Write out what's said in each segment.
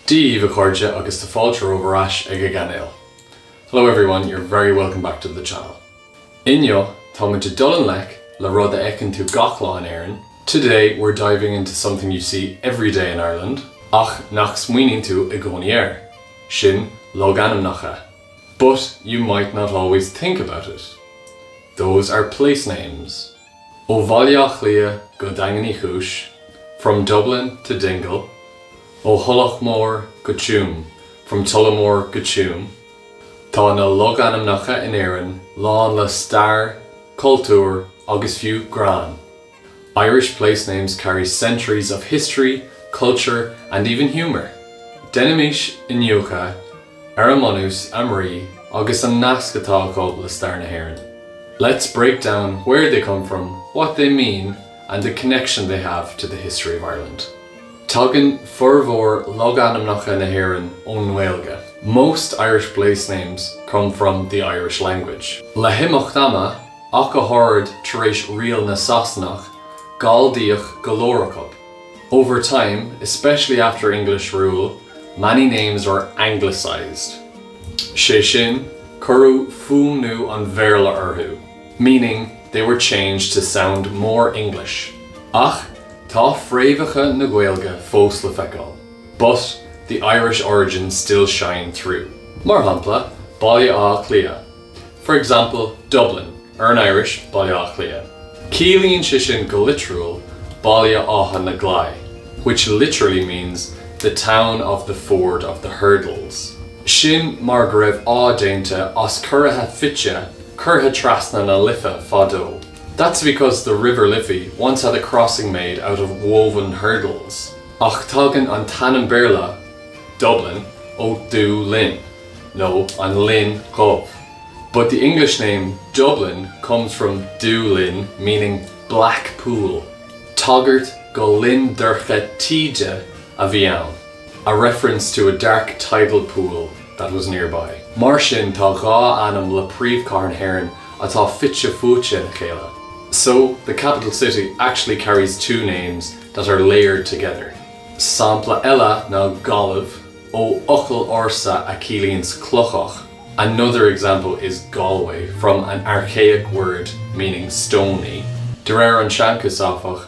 Dia daoibh a chairde agus tá fáilte romhaibh ar ais ag an gcainéal. Hello everyone, you're very welcome back to the channel. Inniu, tá muid ag dul i ngleic le rud a fheiceann tú gach lá in Éirinn, Today we're diving into something you see every day in Ireland, ach nach smaoiníonn tú i gcónaí air. Sin logainmneacha. But you might not always think about it. Those are place names. Ó Bhaile Átha Cliath go Daingean Uí Chúis, From Dublin to Dingle, Ó Thulach Mhór go Tuaim, From Tullamore go Tuam, Tá na logainmneacha in Éirinn lán le stair, cultúr agus fiú greann. Irish place names carry centuries of history, culture and even humour. Déanaimis iniúchadh ar a mbunús, a mbrí agus an nasc atá acu le stair na hÉireann. Let's break down where they come from, what they mean and the connection they have to the history of Ireland. Tagann formhór logainmneacha na hÉireann ón nGaeilge. Most Irish place names come from the Irish language. Le himeacht ama, ach go háirid tar éis riail na Sasanach, galldaíodh go leor acu. Over time, especially after English rule, many names were anglicised. Sé sin, cuireadh fuaimniú an Bhéarla orthu, meaning they were changed to sound more English. Ach tá fréamhacha na Gaeilge fós le feiceáil. But the Irish origins still shine through. Mar shampla, Baile Átha Cliath. For example, Dublin, or in Irish, Baile Átha Cliath. Ciallaíonn sé sin go litriúil Baile Átha na gClaí, which literally means the town of the ford of the hurdles. Sin mar go raibh áth déanta as curaithe fite curtha trasna na Life fadó. That's because the River Liffey once had a crossing made out of woven hurdles. Ach tagann an t-ainm Béarla, Dublin, ó Dubh Linn, nó an Linn Dhubh. But the English name Dublin comes from Dubh Linn meaning black pool. Tagairt go linn dorcha taoide a bhí ann, a reference to a dark tidal pool that was nearby. Mar sin tá dhá ainm le príomhchathair na hÉireann atá fite fuaite ina chéile. So, the capital city actually carries two names that are layered together. Sampla eile ná Gaillimh, ó fhocal ársa a chiallaíonns clochach. Another example is Galway, from an archaic word meaning stony. De réir an seanchais, áfach,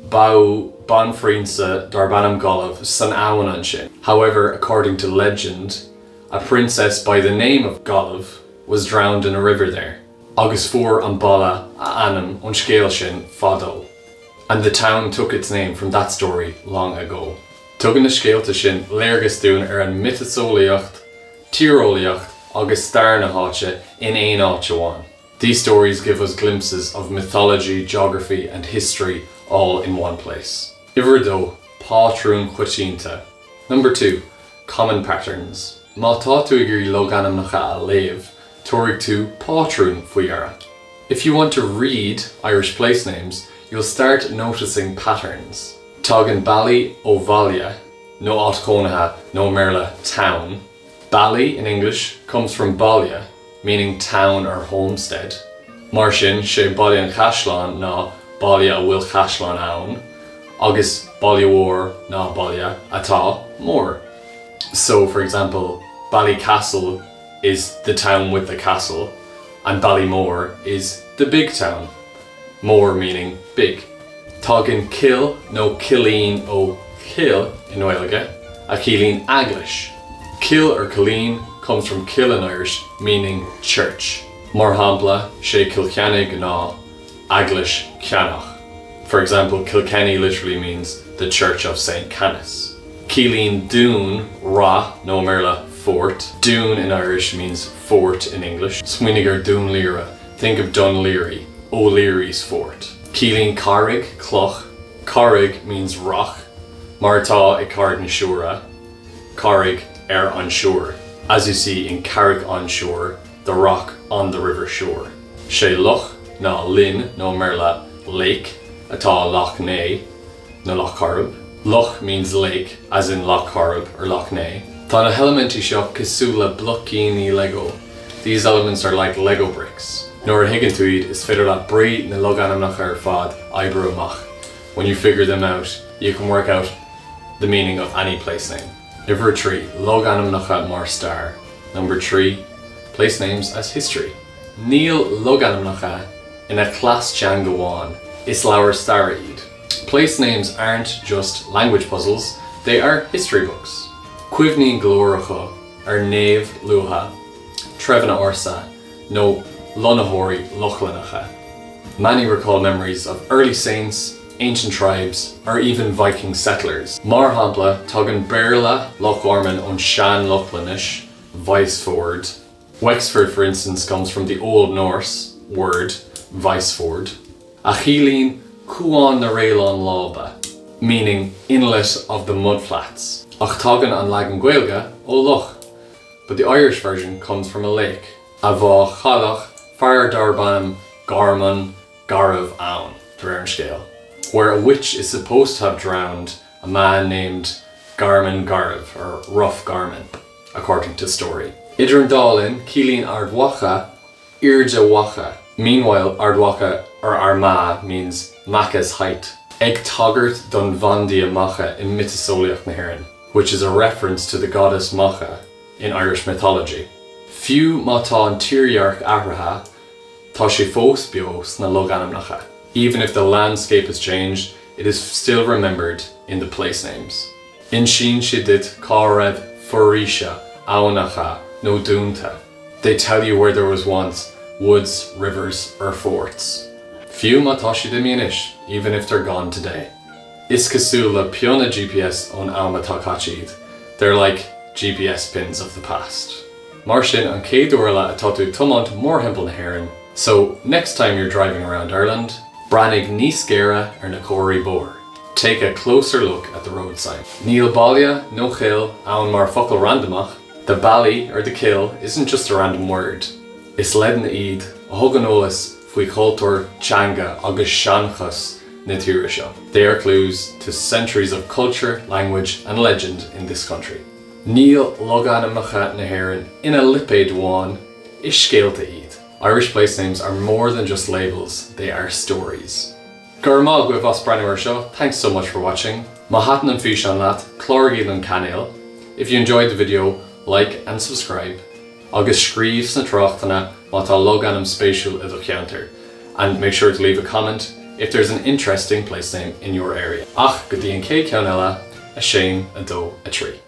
bádh banphrionsa darb ainm Gaillimh san abhainn ansin. However, according to legend, a princess by the name of Gaillimh was drowned in a river there. Agus fuair an baile a ainm ón scéal sin fadó. And the town took its name from that story long ago. Tugann na scéalta sin léargas dúinn ar an miotaseolaíocht, tíreolaíocht agus stair na háite in aon áit amháin. These stories give us glimpses of mythology, geography and history all in one place. Uimhir a dó, Pátrúin choitianta. Number 2, Common patterns. Má tá tú ag iarraidh logainmneacha a léamh, tabharfaidh tú pátrún faoi deara. If you want to read Irish place names, you'll start noticing patterns. Tagann Bally ó bhaile, nó áit chónaithe, nó i mBéarla town. Bally in English comes from baile, meaning town or homestead. Mar sin, sé Baile an Chaisleáin ná baile a bhfuil caisleán ann, agus Baile Mhóir ná baile atá mór. So, for example, Ballycastle is the town with the castle, and Ballymore is the big town, mór meaning big. Tagann Cill nó Cillín ó chill i nGaeilge, a chiallaíonn eaglais. Kill or Killeen comes from cill in Irish, meaning church. Mar shampla, sé Cill Chainnigh ná Eaglais Cheannach. For example, Kilkenny literally means the church of Saint Canice. Ciallaíonn dún rath nó i mBéarla fort. Dún in Irish means fort in English. Smaoinigh ar Dún Laoghaire, think of Dún Laoghaire, O'Leary's fort. Ciallaíonn carraig cloch, carraig means rock, mar atá i Carraig na Siúire, carraig ar an Siúir, as you see in Carrick-on-Suir, the rock on the river Suir. Sé loch ná linn nó i mBéarla lake atá i Lough Neagh nó Loch Coirib. Loch means lake, as in Lough Corrib or Lough Neagh. Tá na heilimintí seo cosúil le bloicíní Lego, these elements are like Lego bricks. Nuair a thuigeann tú iad, is féidir leat brí na logainmneacha ar fad a oibriú amach, when you figure them out, you can work out the meaning of any place name. Uimhir a 3, Logainmneacha mar stair. Number 3, Place names as history. Níl logainmneacha ina chleas teanga amháin, is leabhair staire iad. Place names aren't just language puzzles, they are history books. Cuimhníonn go leor acu ar naoimh luatha, treibheanna ársa, nó lonnaitheoirí Lochlannacha. Many recall memories of early saints, ancient tribes, or even Viking settlers. Mar shampla, tagann Béarla Loch Garman ón Sean-Lochlainnis, Weisfjord. Wexford, for instance, comes from the Old Norse word Weisfjord, a chiallaíonn cuan na réileán láibe, meaning inlet of the mudflats. Ach tagann an leagan Gaeilge ó loch, but the Irish version comes from a lake, a bhádh cailleach fear darb ainm Garmán Garbh ann, de réir an scéil, where a witch is supposed to have drowned a man named Garman Garbh, or Rough Garman, according to story. Idir an dá linn, ciallaíonn Ard Mhacha airde Mhacha. Meanwhile, Ard Mhacha or Armagh means Macha's height, ag tagairt don bhandia Macha i miotaseolaíocht na hÉireann, which is a reference to the goddess Macha in Irish mythology. Fiú má tá an tírdhreach athraithe, tá sé fós beo sna logainmneacha. Even if the landscape has changed, it is still remembered in the place names. Insíonn siad duit cá raibh foraoise, aibhneacha nó dúnta. They tell you where there was once woods, rivers or forts. Fiú má tá siad imithe anois, even if they're gone today. Is cosúil le pionna GPS ón am atá caite iad, they're like GPS pins of the past. Mar sin, an chéad uair eile atá tú ag tiomáint mórthimpeall na hÉireann, so next time you're driving around Ireland, breathnaigh níos géire ar na comharthaí bóthair, take a closer look at the road signs. Níl baile nó cill ann mar focal randamach, the bally or the kill isn't just a random word. Is leideanna iad a thugann eolas faoi chultúr, teanga agus seanchas na tíre seo. They are clues to centuries of culture, language and legend in this country. Níl logainmneacha na hÉireann ina lipéid amháin, is scéalta iad. Irish place names are more than just labels, they are stories. Go raibh maith agaibh as breathnú ar seo, thanks so much for watching. Má thaitin an físeán leat, cláraigh don cainéal. If you enjoyed the video, like and subscribe. Agus scríobh sna tráchtanna má tá logainm spéisiúil i do cheantar. And make sure to leave a comment if there's an interesting place name in your area. Ach go dtí an chéad cheann eile, 1, 2, 3.